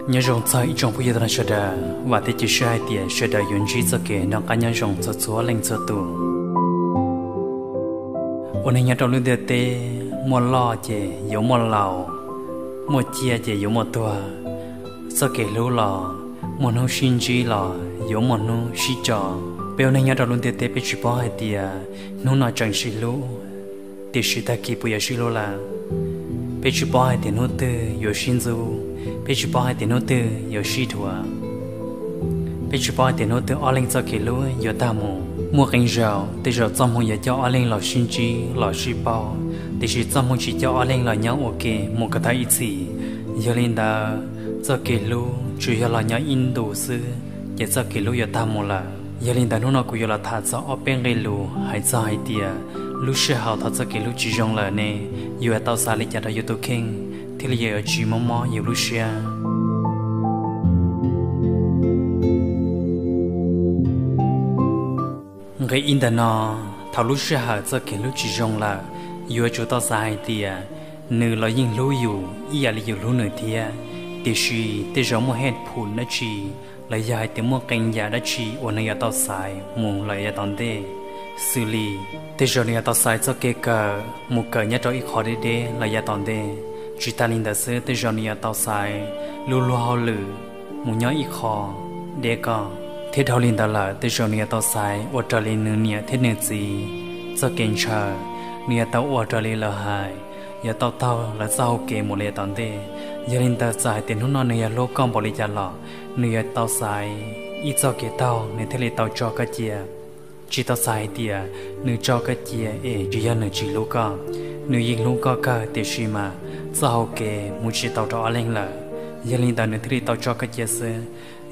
Nyob zoo txog ib tsoom phooj ywg sawv daws, vam thiab cia siab hais tias sawv daws yuav ntsib txoj kev noj qab nyob zoo txhua txhua leej txhua tus. Ua neeg nyob rau lub ntiaj teb, muaj loj ces yuav muaj laus, muaj ciaj ces yuav muaj tuag. Txoj kev hlub los muaj hnub sib ntsib los yuav muaj hnub sib co. Peb ua neeg nyob rau lub ntiaj teb peb tsis paub hais tias hnub no tseem sib hlub, tiam sis tag kis puas yuav sib hlub lawm. Peb tsis paub hais tias hnub twg yuav sib ntxub, peb tsis paub hais tias hnub twg yuav sib dhuav. Peb tsis paub hais tias hnub twg ob leeg txoj kev hlub yuav tag mus. Muaj qee zaum tej zaum txoj hmoo yuav coj ob leeg los sib ntsib los sib paub, tiam sis txoj hmoo tsis coj ob leeg los nyob ua ke mus kom tag ib txhis. Yog li ntawd, txoj kev hlub tsuas yog los nyob ib ntus xwb ces txoj kev hlub yuav tag mus lawm. Yog li ntawd hnub no kuv yuav los tham txog ob peb nqe lus hais txog hais tias lub sij hawm thaum txoj kev hlub tsis zoo lawm ne, yus yuav tau xav li cas rau yus tus kheej thiaj li yuav tsis mob mob yus lub siab. Nqe ib ntawm no, thaum lub sij hawm txoj kev hlub tsis zoo lawm, yuav tsum tau xav hais tias nws los yeej hlub yus ib yam li yus hlub nws thiab, tiam sis tej zaum muaj hej phum dab tsi los yog hais tias muaj qee yam dab tsi uas nws yuav tau xaiv mus lawm yav tom ntej. Xws li, tej zaum nws yuav tau xaiv txoj kev kawm mus kawm nyob rau ib qho deb deb lawm yav tom ntej. Tsis tas li ntawd xwb, tej zaum nws yuav tau xaiv lub luag hauj lwm mus nyob ib qho deb koj. Thiab dhau li ntawd lawm, tej zaum nws yuav tau xaiv ua raws li nws niam thiab nws txiv txoj kev ntshaw, nws yuav tau ua raws li lawv hais, yuav tau taug lawv txoj hau kev mus li yav tom ntej. Yog li ntawd, txawm hais tias hnub no nws yog hlub koj npaum li cas los nws yuav tau xaiv ib txoj kev taug nws thiaj li tau tso koj cia. Tsis tau xav hais tias nws tso koj cia es tsis yog nws tsis hlub koj, nws yeej hlub koj kawg tiam sis mas txoj hau kev mus tsis tau rau ob leeg lawm. Yog li ntawd nws thiaj li tau tso koj cia xwb.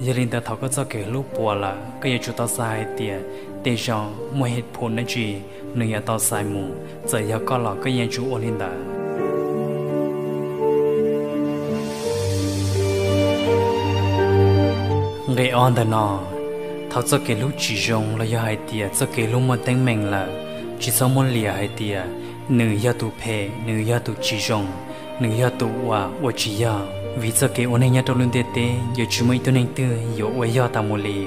Yog li ntawd thaum koj txoj kev hlub puas lawm, koj yuav tsum tau xav hais tias tej zaum muaj hej phum dab tsi nws yuav tau xaiv mus, txawm yog koj los koj yeej yuav tsum ua li ntawd. Nqe ob ntawm no, thaum txoj kev hlub tsis zoo los yog hais tias txoj kev hlub muaj teeb meem lawm, tsis txhob muab liam hais tias nws yog tus phem, nws yog tus tsis zoo, nws yog tus uas ua tsis yog. Vim txoj kev ua neeg nyob rau lub ntiaj teb yuav tsis muaj ib tug neeg twg yuav ua yog tas mus li.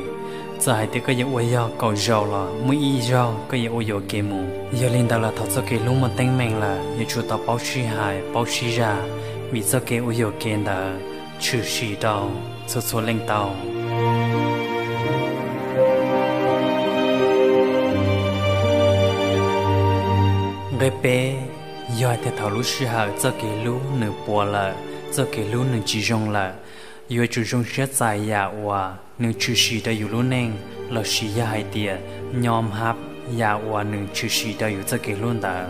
Txawm hais tias koj yuav ua yog kaum zaus los muaj ib zaug koj yuav ua yuam kev mus. Yog li ntawd los thaum txoj kev hlub muaj teeb meem lawm yuav tsum tau paub sib hais paub sib zam, vim txoj kev ua yuam kev ntawd tshwm sim rau txhua txhua leej tau. Nqe peb, yog hais tias thaum lub sij hawm txoj kev hlub nws puas lawm, txoj kev hlub nws tsis zoo lawm, yuav tsum zoo siab txais yam uas nws tshwm sim rau yus lub neej lossis yog hais tias nyo mhab yam uas nws tshwm sim rau yus txoj kev hlub ntawd.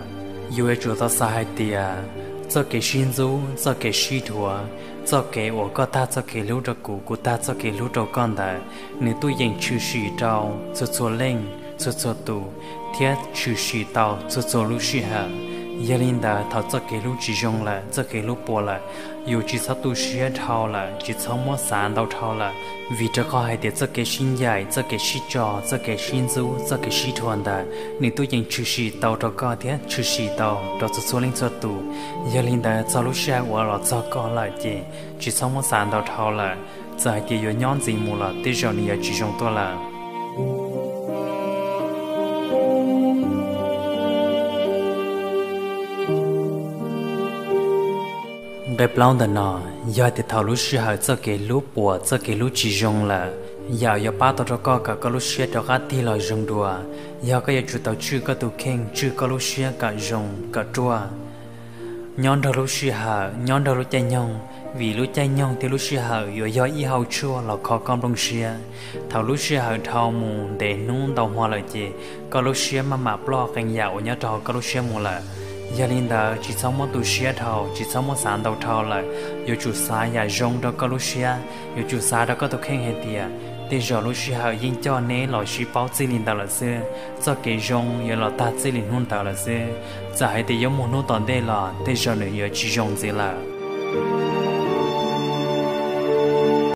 Yuav tsum tau xav hais tias txoj kev sib ntxub, txoj kev sib dhuav, txoj kev uas koj tag txoj kev hlub rau kuv, kuv tag txoj kev hlub rau koj ntawd, nws tuaj yeem tshwm sim rau txhua txhua leej, txhua txhua tus, thiab tshwm sim tau txhua txhua lub sij hawm. Yog li ntawd thaum txoj kev hlub tsis zoo lawm, txoj kev hlub puas lawm, yus tsis txhob tu siab dhau lawm, tsis txhob muab xav ntau dhau lawm, vim rau qhov hais tias txoj kev sib ncaim, txoj kev sib tso, txoj kev sib ntxub, txoj kev sib dhuav ntawd nws tuaj yeem tshwm sim tau rau koj thiab tshwm sim tau rau txhua txhua leej txhua tus. Yog li ntawd txog lub sij hawm uas los txog koj lawm ces tsis txhob muab xav ntau dhau lawm, txawm hais tias yuav nyob ntxiv mus los tej zaum nws yuav tsis zoo tuaj lawm. Nqe plaub ntawm no, yog tias thaum lub sij hawm txoj kev hlub puas, txoj kev hlub tsis zoo lawm, yam yuav pab tau rau koj kom koj lub siab rov qab tig los zoo dua, yog koj yuav tsum tau tswj koj tus kheej, tswj koj lub siab kom zoo kom ruaj nyob nrog lub sij hawm, nyob nrog lub caij nyoog, vim lub caij nyoog thiab lub sij hawm yuav yog ib hauv tshuaj los kho koj nplooj siab. Thaum lub sij hawm dhau mus ntev hnub ntau hmo lawm ces koj lub siab maj mam ploj qee yam uas nyob rau hauv koj lub siab mus lawm. Yog li ntawd tsis txhob muab tu siab dhau, tsis txhob muab xav ntau dhau lawm, yuav tsum xav yam zoo rau koj lub siab, yuav tsum xav rau koj tus kheej hais tias tej zaum lub sij hawm yeej coj neb los sib paub txij li ntawd lawm xwb, txoj kev zoo yuav los tag txij li hnub ntawd lawm xwb. Txawm hais tias yuav mus hnub tom ntej los tej zaum nws yuav tsis zoo ntxiv lawm.